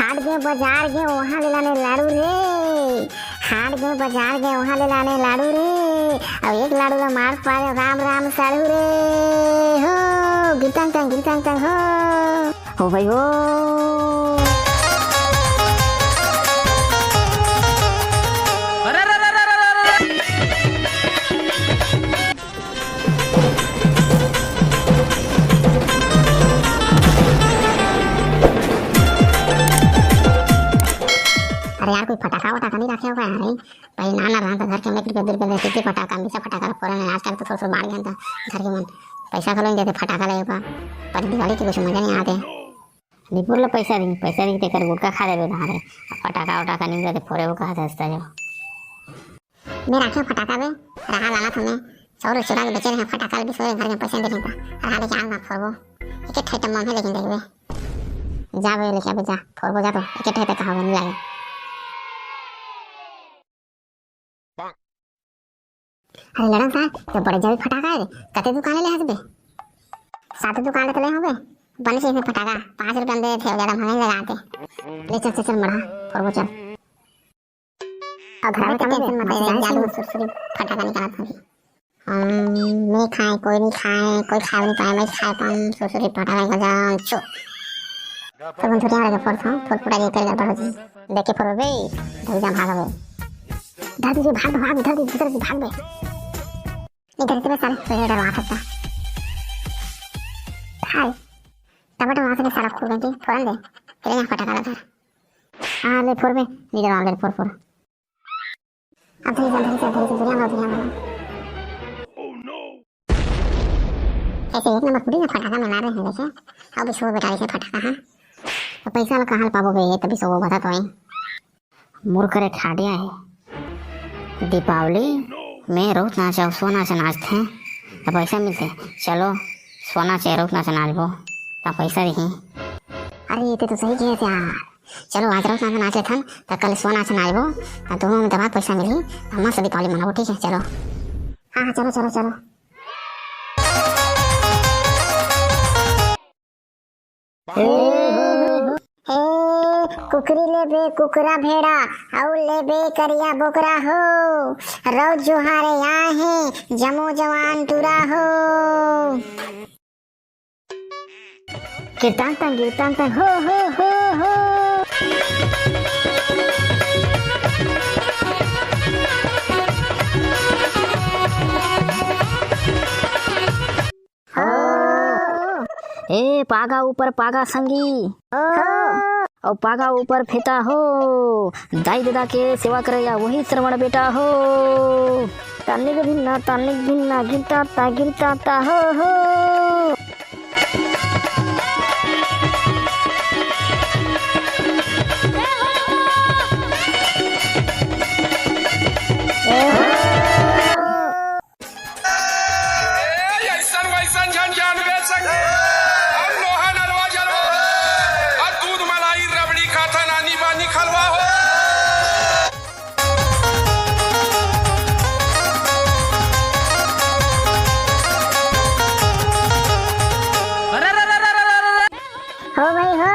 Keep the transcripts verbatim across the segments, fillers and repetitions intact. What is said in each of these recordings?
हाट गे बजार गे ओहा ले लाने लाडू रे, हाट गे बजार गे ओहा ले लाने लाडू रे, अउ एक लाडू ला मार पारे राम राम साढ़ू रे। हो गिरतंग तंग गिरतंग तंग हो। हो भाई हो। अरे यार, कोई फटाका वटाका नहीं रखे होगा यार? भाई ना ना रहन तो घर के में दुर्गा दुर्गा देते थे फटाका, हमेशा फटाका फोड़े नहीं। आजकल तो थोड़ा सा बाढ़ गया था घर के मन, पैसा खलो नहीं देते फटाका लेगा, पर दिवाली के कुछ मजा नहीं आते। निपुर ला पैसा दी, पैसा दी तेकर गुटखा खा लेबे कहाँ रे? अब फटाका वटाका नहीं देते फोड़े वो कहाँ से हंसता जो। मैं राखे फटाका बे, रहा लाना तुम्हें। सौ रुपये चुरा के बेचे रहे फटाका, भी सोए घर में पैसे दे देता। रहा लेके आऊंगा फोड़बो। एक एक ठे टम्मा में लेकिन देखबे। जा बे लेके आबे जा, फोड़बो जा तो, एक एक ठे पे कहावो नहीं लागे। अरे लड़न साहब, तो बड़े जावी फटाका है, कते दुकान ले हंसबे? सात दुकान ले तो ले होबे, बने से इसमें फटाका, पाँच रुपया में दे थे, ज्यादा महंगा नहीं लगाते। ले चल चल चल मड़ा, फोड़बो चल। अब घर में टेंशन मत ले, जादू सुरसुरी फटाका निकालत हूँ। हम नहीं खाए, कोई नहीं खाए, कोई खाए नहीं पाए, मैं खाए पाऊँ सुरसुरी फटाका का जाम छो। तो हम छोटे वाले के फोड़ था, फोड़ फुटा जी तेरे घर पर हो जी। देख के फोड़ बे, धर जा भाग बे। धर दीजिए, भाग भाग, धर दीजिए, धर दीजिए, भाग बे। इधर से बे सारे, तुझे डरवा सकता। हाय, टमाटर वहाँ से सारा खोल देंगे, फोड़न दे। तेरे यहाँ फटाका लगा। हाँ, ले फोड़ बे, लीडर वाले फोड़, फोड़। अब धीरे से, धीरे से, धीरे से, बढ़िया वाला, बढ़िया वाला। ऐसे एक नंबर पूरी ना फटाका में मार रहे हैं, देखे। अब इसको बेटा ऐसे फटाका, हाँ। तो पैसा वाला कहाँ पाबो बे, ये तभी सो वो बता तो है। मूर्ख रे ठाडिया है। दीपावली में रउत नाच अउ सोना से नाचथे, त पैसा मिलथे। चलो, सोना से रउत नाच नाचबो, त पैसा दिही। अरे, ये तो सही कहे यार। चलो, आज रउत नाच नाच लेथन, त कल सोना से नाचबो, त दोनों में दबा पैसा मिलही, त मस्त दीपावली मनाबो, ठीक है? चलो। हाँ, हाँ, चलो, चलो, चलो। ए, कुकरी लेबे कुकरा भेड़ा, अउ लेबे करिया बोकरा हो। रउत जोहारे आए हे, जमो जवान टूरा हो। गिरतांग तांग, गिरतांग तांग, हो, हो, हो, हो। हो। ए, पागा ऊपर पागा संगी। हो। अउ पागा ऊपर फेता हो। दाई ददा के सेवा करैया वही श्रवण बेटा हो। तानिक भिन्ना, तानिक भिन्ना, गिरता ता, गिरता ता, हो, हो। ए, अइसन वइसन झन जानबे संगी। हम लोहा नरवा जलवा। आ दूध मलाई रबड़ी खाथन आनी बानी खलवा हो। अरे, अरे, अरे, अरे, अरे, अरे। हो भाई हो।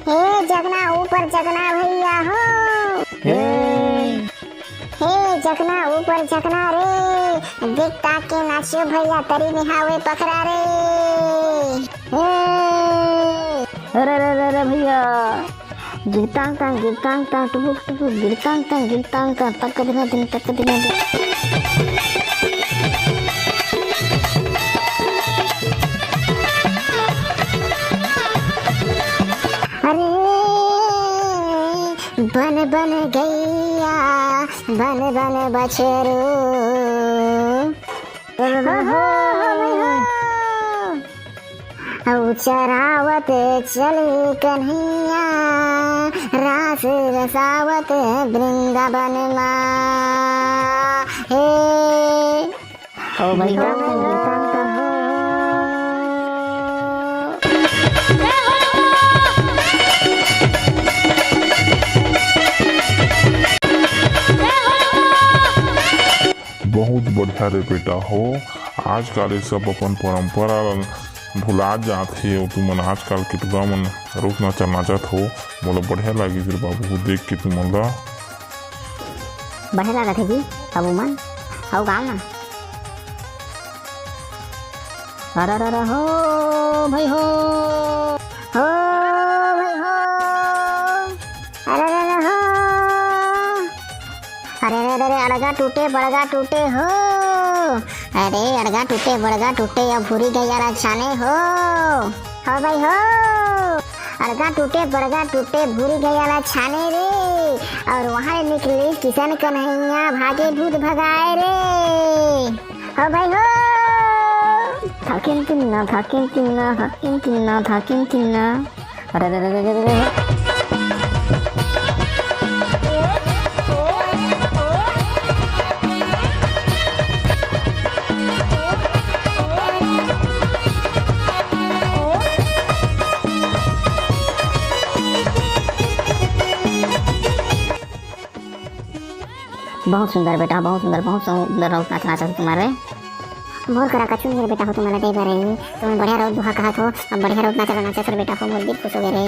हे जगना ऊपर जगना भैया हो। हे। हे जगना ऊपर जगना रे, देख ताक के नाचियो भैया, तरी में हावे पखरा रे। हे। अरे, अरे, अरे, अरे भैया, गिरतांग तांग, गिरतांग तांग, टुपुक टुपुक, गिरतांग तांग, गिरतांग तांग, तक दिना दिन, तक दिना दिन। अरे बन बन गैया, बन बन बछरू। हो, हो, हो, हो। अउ चरावत चले कन्हैया, रास रसावत वृंदावन मा। हे। ओ भाई, बहुत बढ़िया रे बेटा हो। आजकल ये सब अपन परंपरा ल भुला जात हे, अउ तुमन आजकल के टुरा मन रोज नाचा नाचत हो, मोला बढ़िया लागिस रे बाबू, देख के तुमन ला। बढ़िया लागत हे जी, बाबू मन, अउ गाँव ना। अरे, अरे, अरे, हो भाई हो, हो भाई हो, अरे, अरे, अरे, हो। अरे, अरे, अरे, अरे, अड़गा टूटे, बड़गा टूटे हो। अरे, अड़गा टूटे, बड़गा टूटे, अब भूरी गैया ला छाने हो। हो भाई हो। अड़गा टूटे, बड़गा टूटे, भूरी गैया ला छाने रे। अउ वहाँ ले निकलिस किशन कन्हैया, भागे भूत भगाए रे। हो भाई हो। थाकिन तिन्ना, थाकिन तिन्ना, थाकिन तिन्ना, थाकिन तिन्ना। अरे, अरे, अरे, अरे, अरे। बहुत सुंदर बेटा, बहुत सुंदर, बहुत सुंदर राउत नाच नाचत तुम्हारे। मोर करा कछु नहीं बेटा हो, तुम्हारा दे बर रही। तुम बढ़िया राउत दुहा कहा थो, अब बढ़िया राउत नाचा नाचा सर बेटा हो, मोर दिल खुश हो गए रे।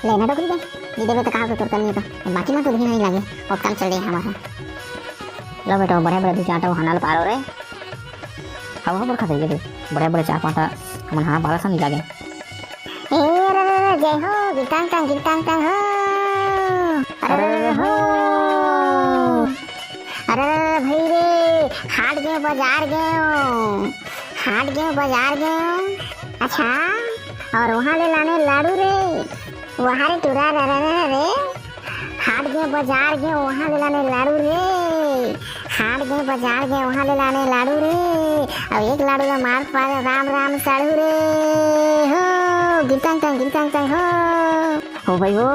ले ना डोकरी दे, जी देवे तो कहा तो तोर कमी है तो, बाकी ना तो भी नहीं लगे, और काम चल रही है हमारा। लो बेटा, बढ़िया बढ़िया दो चार ठो हनाल पारो रे। अब हम पर खा जाइए, बढ़िया बढ़िया चार पाँच ठा हमन हना पारा सा नहीं लगे। ए, अरे, अरे, अरे, जय हो, गिरतांग तांग, गिरतांग तांग हो। अरे, अरे, अरे, हो। अरे, अरे, अरे, भाई रे, हाट गए, बाजार गए। हाट गए, बाजार गए। अच्छा, और वहाँ ले लाने लाड़ू रे। वहाँ रे टुरा रे, रे, रे, रे। हाट गए, बाजार गए, वहाँ ले लाने लाड़ू रे। हाट गए, बाजार गए, वहाँ ले लाने लाड़ू रे। अब एक लाड़ू ला मार पाए, राम राम साढ़ू रे। हो, गिरतांग तांग, गिरतांग तांग हो। हो भाई हो।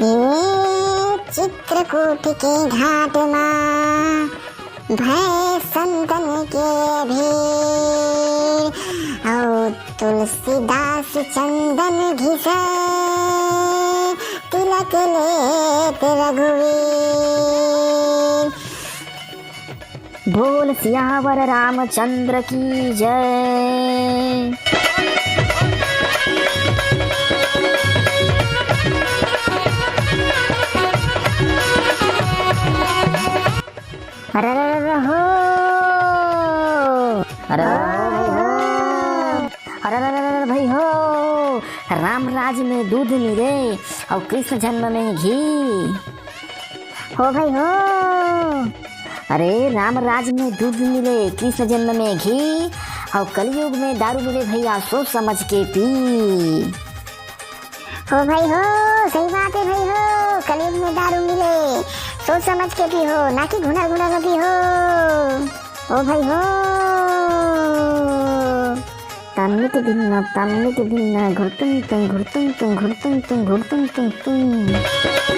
ये चित्रकूट के घाट मा भय संतन के भीड़, अउ तुलसीदास चंदन घिसे, तिलक लेत रघुवीर। बोल सियावर रामचंद्र की जय। अरे, अरे, अरे, हो। अरे, अरे, अरे, भाई हो। अरे, अरे, अरे, अरे, भाई हो। राम राज में दूध मिले और कृष्ण जन्म में घी। हो भाई हो। अरे, राम राज में दूध मिले, कृष्ण जन्म में घी, और कलयुग में दारू मिले भैया, सोच समझ के पी। हो भाई हो, सही बात है भाई हो, कलयुग में दारू मिले, सोच समझ के पी हो, ना कि घुनर घुनर में पी हो। ओ भाई हो। तन्नित भिन्न, तन्नित भिन्न, घुरतुम तुम, घुरतुम तुम, घुरतुम तुम, घुरतुम तुम तुम।